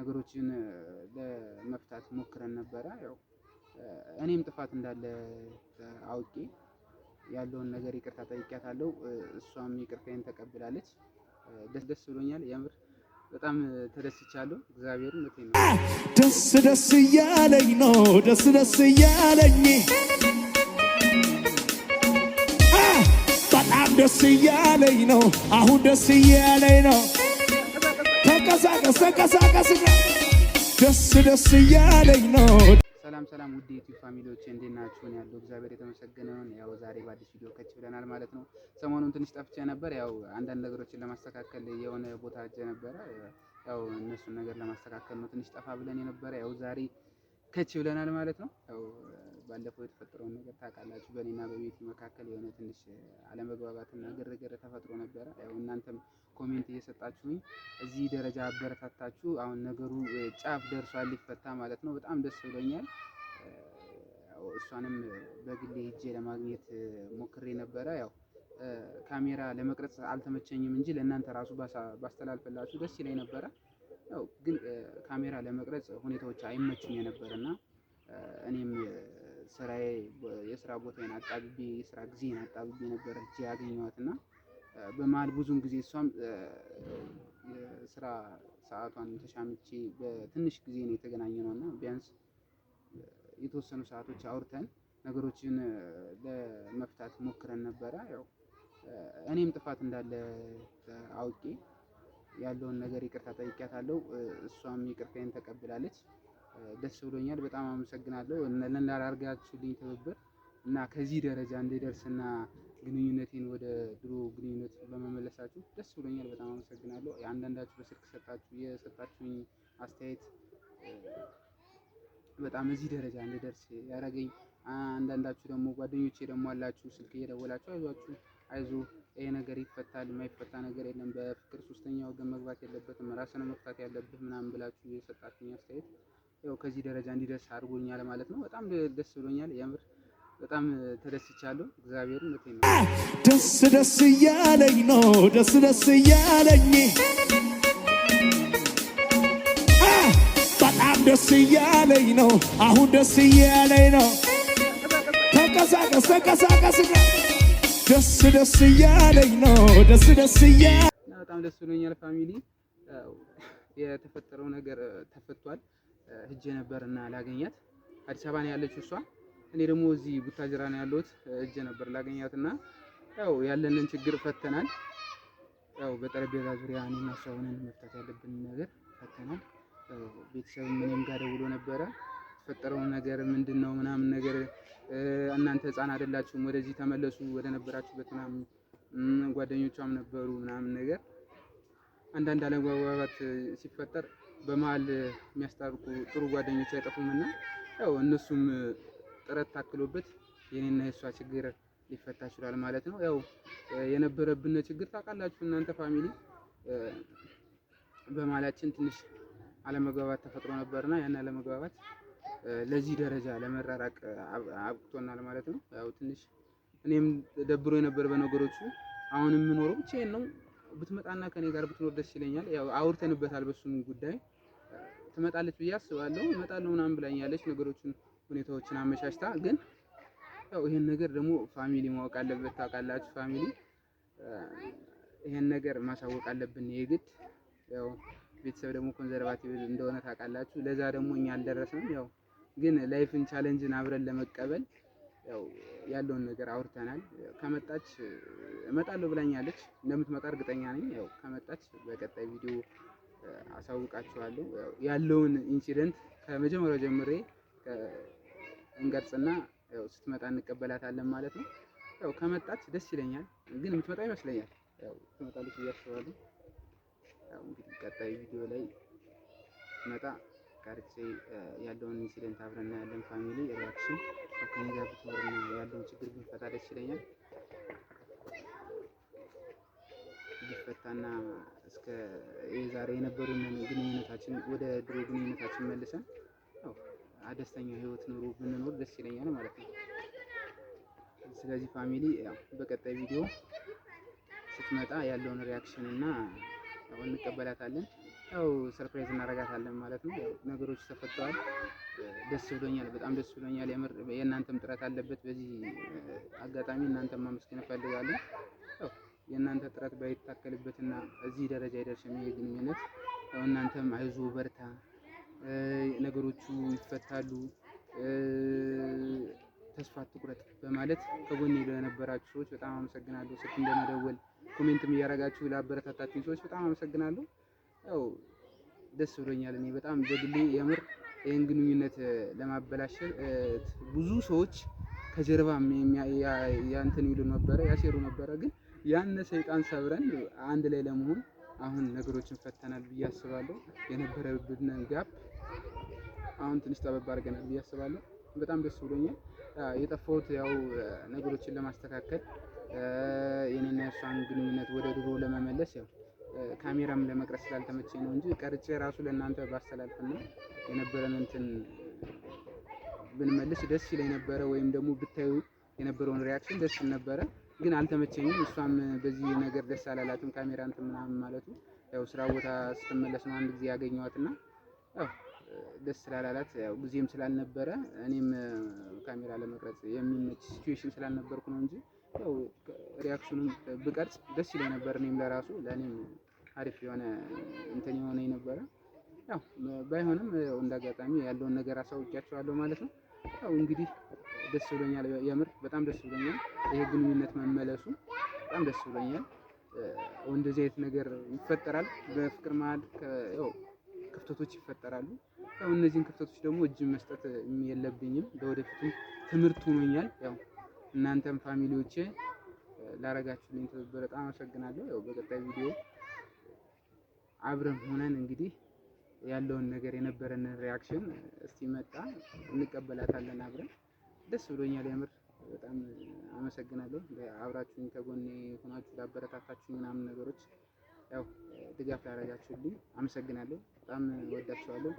ነገሮችን ለመፍታት ሞክረን ነበረ። ያው እኔም ጥፋት እንዳለ አውቄ ያለውን ነገር ይቅርታ ጠይቂያታለሁ። እሷም ይቅርታዬን ተቀብላለች። ደስ ደስ ብሎኛል። የምር በጣም ተደስቻለሁ። እግዚአብሔርን እውነቴን ነው። ደስ ደስ እያለኝ ነው፣ ደስ ደስ እያለኝ፣ በጣም ደስ እያለኝ ነው፣ አሁን ደስ እያለኝ ነው። ተንቀሳቀስ ተንቀሳቀስ፣ ደስ ደስ እያለኝ ነው። ሰላም ሰላም፣ ውድ ዩቲዩብ family ዎች፣ እንዴት ናችሁ? ነው ያለው፣ እግዚአብሔር የተመሰገነ ይሁን። ያው ዛሬ በአዲስ ቪዲዮ ከች ብለናል ማለት ነው። ሰሞኑን ትንሽ ጠፍቼ ነበር። ያው አንዳንድ ነገሮችን ለማስተካከል የሆነ ቦታ ሄጄ ነበረ። ያው እነሱን ነገር ለማስተካከል ነው ትንሽ ጠፋ ብለን የነበረ። ያው ዛሬ ከች ብለናል ማለት ነው። ያው ባለፈው የተፈጠረውን ነገር ታውቃላችሁ። በእኔና በቤቲ መካከል የሆነ ትንሽ አለመግባባትና ግርግር ተፈጥሮ ነበረ። ያው እናንተም comment እየሰጣችሁኝ እዚህ ደረጃ አበረታታችሁ። አሁን ነገሩ ጫፍ ደርሷል፣ ሊፈታ ማለት ነው። በጣም ደስ ብሎኛል። ያው እሷንም በግሌ ሄጄ ለማግኘት ሞክሬ ነበረ። ያው ካሜራ ለመቅረጽ አልተመቸኝም እንጂ ለእናንተ ራሱ ባስተላልፍላችሁ ደስ ይለኝ ነበረ። ያው ግን ካሜራ ለመቅረጽ ሁኔታዎች አይመቹም የነበረና እኔም ስራዬ የስራ ቦታዬን አጣብቤ፣ የስራ ጊዜን አጣብቤ ነበረ ሄጄ ያገኘኋት። እና በመሀል ብዙም ጊዜ እሷም የስራ ሰዓቷን ተሻምቼ በትንሽ ጊዜ ነው የተገናኘነው። እና ቢያንስ የተወሰኑ ሰዓቶች አውርተን ነገሮችን ለመፍታት ሞክረን ነበረ። ያው እኔም ጥፋት እንዳለ አውቄ ያለውን ነገር ይቅርታ ጠይቂያታለሁ። እሷም ይቅርታዬን ተቀብላለች። ደስ ብሎኛል። በጣም አመሰግናለሁ ላደረጋችሁልኝ ትብብር እና ከዚህ ደረጃ እንድደርስና ግንኙነቴን ወደ ድሮ ግንኙነት በመመለሳችሁ ደስ ብሎኛል። በጣም አመሰግናለሁ። አንዳንዳችሁ በስልክ ሰጣችሁ የሰጣችሁኝ አስተያየት በጣም እዚህ ደረጃ እንድደርስ ያደረገኝ፣ አንዳንዳችሁ ደግሞ ጓደኞቼ ደግሞ አላችሁ፣ ስልክ እየደወላችሁ አይዟችሁ፣ አይዞ፣ ይሄ ነገር ይፈታል፣ የማይፈታ ነገር የለም፣ በፍቅር ሶስተኛ ወገን መግባት የለበትም፣ ራስን መፍታት ያለብህ ምናምን ብላችሁ የሰጣችሁኝ አስተያየት ያው ከዚህ ደረጃ እንዲደርስ አድርጎኛል ማለት ነው። በጣም ደስ ብሎኛል። የምር በጣም ተደስቻለሁ። እግዚአብሔርን እውነቴን ነው። ደስ ደስ እያለኝ ነው፣ ደስ ደስ እያለኝ፣ በጣም ደስ እያለኝ ነው፣ አሁን ደስ እያለኝ ነው። ተንቀሳቀስ ተንቀሳቀስ፣ ደስ ደስ እያለኝ ነው፣ ደስ ደስ እያለኝ እና በጣም ደስ ብሎኛል family። የተፈጠረው ነገር ተፈቷል። ሄጄ ነበር እና ላገኛት፣ አዲስ አበባ ነው ያለችው እሷ፣ እኔ ደግሞ እዚህ ቡታጅራ ነው ያለሁት። ሄጄ ነበር ላገኛት እና ያው ያለንን ችግር ፈተናል። ያው በጠረጴዛ ዙሪያ እኔና እሷ ሆነን መፍታት ያለብንን ነገር ፈተናል። ያው ቤተሰብ እኔም ጋር ደውሎ ነበረ፣ የተፈጠረውን ነገር ምንድን ነው ምናምን ነገር፣ እናንተ ህፃን አይደላችሁም፣ ወደዚህ ተመለሱ ወደ ነበራችሁበት ምናምን፣ ጓደኞቿም ነበሩ ምናምን ነገር። አንዳንድ አለመግባባት ሲፈጠር በመሀል የሚያስታርቁ ጥሩ ጓደኞች አይጠፉም እና ያው እነሱም ጥረት ታክሎበት የኔና የእሷ ችግር ሊፈታ ይችላል ማለት ነው። ያው የነበረብን ችግር ታውቃላችሁ እናንተ family፣ በመሀላችን ትንሽ አለመግባባት ተፈጥሮ ነበርና ያን አለመግባባት ለዚህ ደረጃ ለመራራቅ አብቅቶናል ማለት ነው። ያው ትንሽ እኔም ደብሮ የነበር በነገሮቹ። አሁን የምኖረው ብቻዬን ነው። ብትመጣና ከኔ ጋር ብትኖር ደስ ይለኛል። ያው አውርተንበታል በሱም ጉዳይ፣ ትመጣለች ብዬ አስባለሁ። እመጣለሁ ምናምን ብላኛለች። ነገሮችን ሁኔታዎችን አመቻችታ፣ ግን ያው ይሄን ነገር ደግሞ family ማወቅ አለበት። ታውቃላችሁ family፣ ይሄን ነገር ማሳወቅ አለብን የግድ። ያው ቤተሰብ ደግሞ conservative እንደሆነ ታውቃላችሁ። ለዛ ደግሞ እኛ አልደረስንም። ያው ግን life ን challenge ን አብረን ለመቀበል ያው ያለውን ነገር አውርተናል። ከመጣች እመጣለሁ ብላኛለች። እንደምትመጣ እርግጠኛ ነኝ። ያው ከመጣች በቀጣይ ቪዲዮ አሳውቃችኋለሁ። ያለውን incident ከመጀመሪያው ጀምሬ እንቀርጽና ያው ስትመጣ እንቀበላታለን ማለት ነው። ያው ከመጣች ደስ ይለኛል፣ ግን የምትመጣ ይመስለኛል። ያው ትመጣለች ብዬ አስባለሁ። ያው እንግዲህ ቀጣይ ቪዲዮ ላይ ስትመጣ ቀርጬ ያለውን incident አብረን እናያለን። Family reaction፣ ከኔ ጋር ብትኖርና ያለውን ችግር ብንፈታ ደስ ይለኛል። ቢፈታና እስከ የዛሬ የነበሩንን ግንኙነታችን ወደ ድሮ ግንኙነታችን መልሰን ያው ደስተኛ ህይወት ኑሮ ብንኖር ደስ ይለኛል ማለት ነው። ስለዚህ family፣ ያው በቀጣይ ቪዲዮ ስትመጣ ያለውን reaction እና ያው እንቀበላታለን። ያው surprise እናደርጋታለን ማለት ነው። ያው ነገሮች ተፈተዋል። ደስ ብሎኛል፣ በጣም ደስ ብሎኛል። የምር የእናንተም ጥረት አለበት። በዚህ አጋጣሚ እናንተም ማመስገን እፈልጋለሁ። ያው የእናንተ ጥረት ባይታከልበትና እዚህ ደረጃ አይደርስም ይሄ ግንኙነት። ያው እናንተም አይዞ በርታ፣ ነገሮቹ ይፈታሉ፣ ተስፋ አትቁረጥ በማለት ከጎኔ ለነበራችሁ ሰዎች በጣም አመሰግናለሁ። ስልክ እንደመደወል comment ም እያደረጋችሁ ላበረታታችሁ ሰዎች በጣም አመሰግናለሁ። ያው ደስ ብሎኛል። እኔ በጣም በግሌ የምር ይህን ግንኙነት ለማበላሸት ብዙ ሰዎች ከጀርባ ያንትን ይሉ ነበረ፣ ያሴሩ ነበረ። ግን ያን ሰይጣን ሰብረን አንድ ላይ ለመሆን አሁን ነገሮችን ፈተናል ብዬ አስባለሁ። የነበረብን gap አሁን ትንሽ ጠበብ አድርገናል ብዬ አስባለሁ። በጣም ደስ ብሎኛል። የጠፋሁት ያው ነገሮችን ለማስተካከል የኔና የእሷን ግንኙነት ወደ ድሮ ለመመለስ ያው ካሜራም ለመቅረጽ ስላልተመቸኝ ነው እንጂ ቀርጬ ራሱ ለእናንተ ባስተላልፍና የነበረን እንትን ብንመልስ ደስ ይለኝ ነበረ። ወይም ደግሞ ብታዩ የነበረውን reaction ደስ ይል ነበረ፣ ግን አልተመቸኝም። እሷም በዚህ ነገር ደስ አላላትም፣ ካሜራ እንትን ምናምን ማለቱ። ያው ስራ ቦታ ስትመለስ ነው አንድ ጊዜ ያገኘኋትና ያው ደስ ስላላላት ያው ጊዜም ስላልነበረ እኔም ካሜራ ለመቅረጽ የሚመች situation ስላልነበርኩ ነው እንጂ ያው reaction ኑን ብቀርጽ ደስ ይለኝ ነበር። እኔም ለራሱ ለእኔም አሪፍ የሆነ እንትን የሆነ ነበረ። ያው ባይሆንም ያው እንዳጋጣሚ ያለውን ነገር አሳውቂያቸዋለሁ ማለት ነው። ያው እንግዲህ ደስ ብሎኛል፣ የምር በጣም ደስ ብሎኛል። ይሄ ግንኙነት መመለሱ በጣም ደስ ብሎኛል። እንደዚህ አይነት ነገር ይፈጠራል በፍቅር መሀል፣ ያው ክፍተቶች ይፈጠራሉ። ያው እነዚህን ክፍተቶች ደግሞ እጅ መስጠት የለብኝም። ለወደፊቱም ትምህርት ሆኖኛል። ያው እናንተም family ዎቼ ላረጋችሁልኝ ትብብር በጣም አመሰግናለሁ። ያው በቀጣይ ቪዲዮ አብረን ሆነን እንግዲህ ያለውን ነገር የነበረንን reaction እስቲ መጣ እንቀበላታለን አብረን። ደስ ብሎኛል የምር በጣም አመሰግናለሁ። አብራችሁኝ ከጎኔ ሆናችሁ ላበረታታችሁኝ ምናምን ነገሮች ያው ድጋፍ ላደረጋችሁልኝ አመሰግናለሁ። በጣም ወዳችኋለሁ።